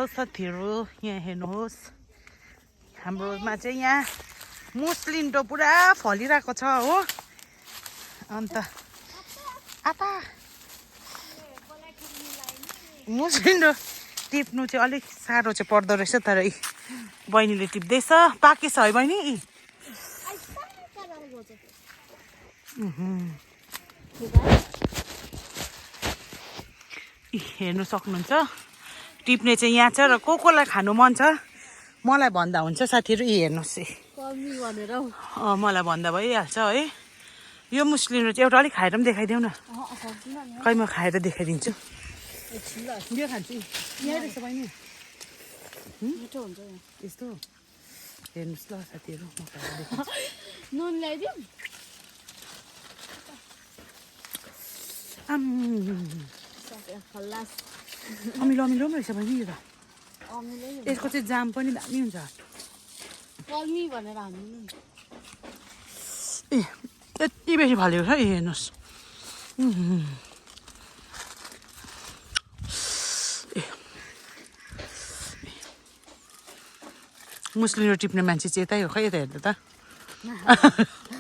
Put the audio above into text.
hello साथीहरू यहाँ हेर्नुहोस् हाम्रोमा चाहिँ यहाँ मुस्लिन्डो पुरा फलिरहेको छ हो अन्त आता मुस्लिन्डो टिप्नु चाहिँ अलिक साह्रो चाहिँ पर्दो रहेछ तर बहिनीले टिप्दैछ पाकेछ है बहिनी हेर्नु सक्नुहुन्छ टिप्ने चाहिँ यहाँ छ र कोलाई खानु मन छ मलाई भन्दा हुन्छ साथीहरू हेर्नुहोस् मलाई भन्दा भइहाल्छ है यो मुस्लिम चाहिँ एउटा अलिक खाएर पनि देखाइदेऊ न खै म खाएर देखाइदिन्छु यो खान्छु यहाँ रहेछ बहिनी यस्तो हेर्नुहोस् ल साथीहरू म खाएर देखाउँछु नुन ल्याइदिउँ अमिलो अमिलो पनि रहेछ बहिनी यो त यसको चाहिँ जाम पनि दामी हुन्छ कल्मी भनेर हाल्नु ए यति बेसी फालेको छ हेर्नुहोस् मुस्लिम टिप्ने मान्छे चाहिँ यतै हो खै यता हेर्दा त